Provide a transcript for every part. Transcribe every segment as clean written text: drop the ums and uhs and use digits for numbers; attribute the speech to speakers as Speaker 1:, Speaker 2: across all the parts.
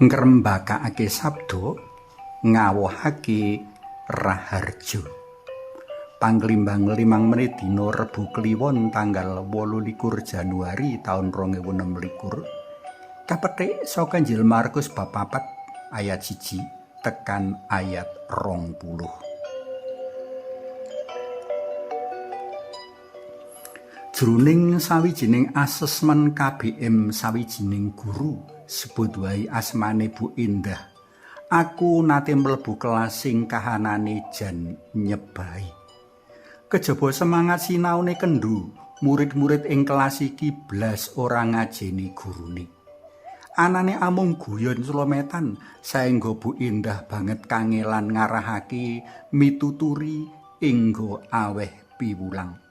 Speaker 1: Ngrembakakake sabda, ngawohake raharja. Panglimbang 5 menit dina Rebo Kliwon tanggal 28 Januari taun 2026. Kapethik saka Injil Markus bab 4 ayat 1 tekan ayat 20. Jroning sawijining asesmen KBM sawijining guru sebut wae asmane Bu Indah. Aku nate mlebu kelas sing kahanane jan nyebai. Kejaba semangat sinaune kendhu, murid-murid ing kelas iki blas ora ngajeni gurune. Anane amung guyon slometan saengga Bu Indah banget kangelan ngarahake mituturi inggo aweh piwulang.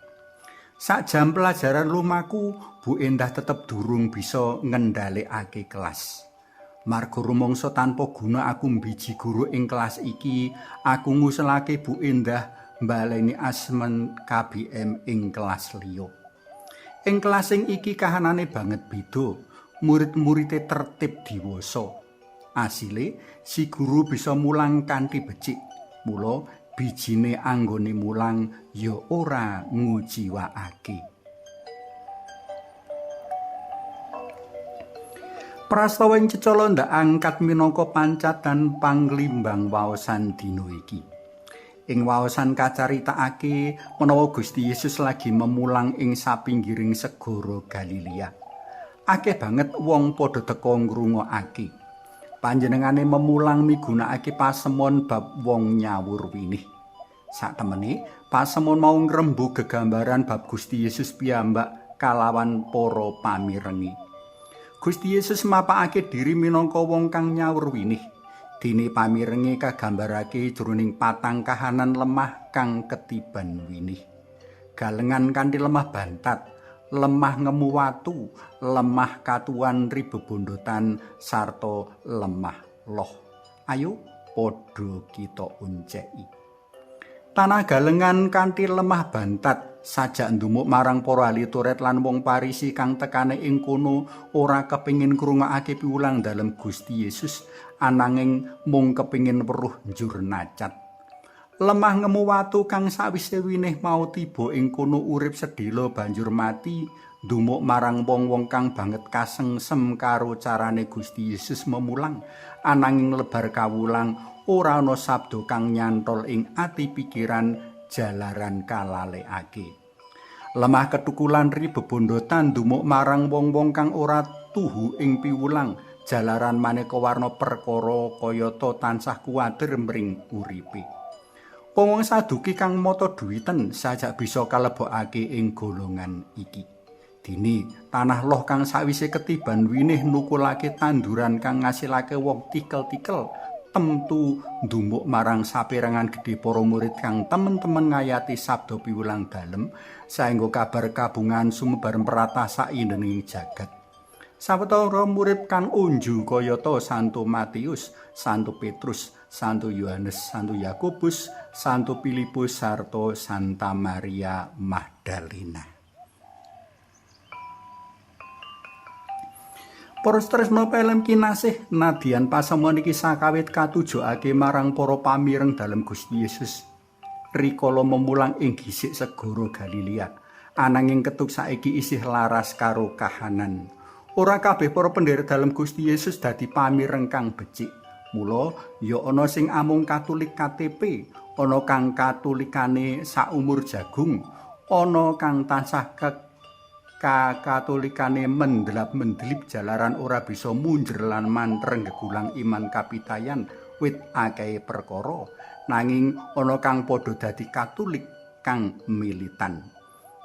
Speaker 1: Sak jam pelajaran lumaku, Bu Endah tetep durung bisa ngendhalekake kelas. Marga rumangsa tanpa guna aku mbiji guru ing kelas iki, aku ngusulake Bu Endah mbaleni asmen KBM ing kelas liya. Ing kelas sing iki kahanane banget beda, murid-muride tertib diwasa. Asile, si guru bisa mulang kanthi becik. Mula bijine anggone mulang ya ora nguciwakake. Prastawa ing cecala ndak angkat minangka pancatan panglimbang waosan dina iki. Ing waosan kacaritakake menawa Gusti Yesus lagi memulang ing sapinggiring segara Galilea. Akeh banget wong padha teka ngrungokake. Panjenengane memulang migunakake pasemon bab wong nyawur winih. Satemene, pasemon mau ngrembug gegambaran bab Gusti Yesus piyambak kalawan para pamirengi. Gusti Yesus mapakake diri minangka wong kang nyawur winih. Dene pamirenge kagambarake jroning patang kahanan lemah kang ketiban winih. Galengan kanthi lemah bantat, lemah ngemu watu, lemah katuwan ribebondotan sarta lemah loh. Ayo padha kita unceki. Tanah galengan kanthi lemah bantat sajak ndumuk marang para ahli Taurat lan wong Parisi kang tekane ing kono ora kepingin ngrungokake piwulang dalem Gusti Yesus ananging mung kepingin weruh njur nacat. Lemah ngemu watu kang sawise winih mau tiba ing kono urip sedhela banjur mati ndumuk marang wong-wong kang banget kasengsem karo carane Gusti Yesus memulang ananging lebar kawulang ora ana sabda kang nyantol ing ati pikiran jalaran kalalekake. Lemah ketukulan ribebondotan ndumuk marang wong-wong kang ora tuhu ing piwulang jalaran maneka warna perkara kayata tansah kuwatir mring uripe. Wong-wong Saduki kang mata duwiten sajak bisa kalebokake ing golongan iki. Dene tanah loh kang sawise ketiban winih nukulake tanduran kang ngasilake wong tikel-tikel temtu ndumuk marang saperangan gedhe para murid kang temen-temen ngayati sabda piwulang dalem saengga kabar kabungan sumebar merata saindenging jagat. Sawetara murid kang unju kayata Santo Matius, Santo Petrus, Santo Yohanes, Santo Yakobus, Santo Filipus sarta Santa Maria Magdalena. Para tresna pelem kinasih, nadyan pasemon iki sakawit katujokake marang para pamireng dalem Gusti Yesus rikala memulang ing gisik segara Galilea. Ananging ketuk saiki isih laras karo kahanan. Ora kabeh para pendherek dalem Gusti Yesus dadi pamireng kang becik. Mula ya ana sing amung Katolik KTP, ana kang katolikane saumur jagung, ana kang tansah katolikane mendelap-mendelip jalaran ora bisa munjer lan mantreng gegulang iman kapitayan wit akehe perkara, nanging ana kang padha dadi Katolik kang militan.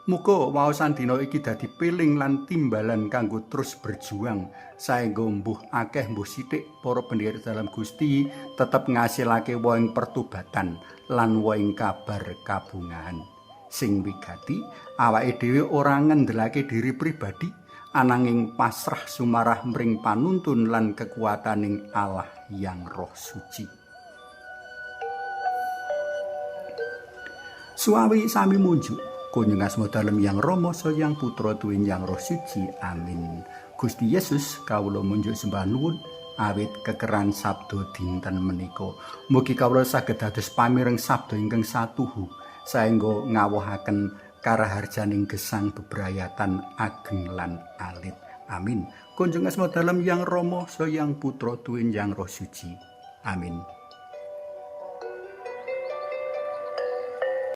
Speaker 1: Muga waosan dina iki dadi piling lan timbalan kanggo terus berjuang saengga mbuh akeh mbuh sithik para pendherek dalam Gusti tetep ngasilake wohing pertobatan lan wohing kabar kabungahan. Sing wigati, awake dhewe ora ngendelake diri pribadi ananging pasrah sumarah mring panuntun lan kekuataning Allah yang Roh Suci. Suawi sami munjuk. Kunjung asma dalem Yang Rama Sang Putra tuwin Yang Roh Suci. Amin. Gusti Yesus, kawula munjuk sembah nuwun. Awit kekeran sabda dinten menika. Mugi kawula saged dados pamireng sabda ingkang satuhu saengga ngawohaken karaharjaning gesang bebrayatan ageng lan alit. Amin. Kunjung asma dalem Yang Rama, Sang Putra, tuwin Yang Roh Suci. Amin.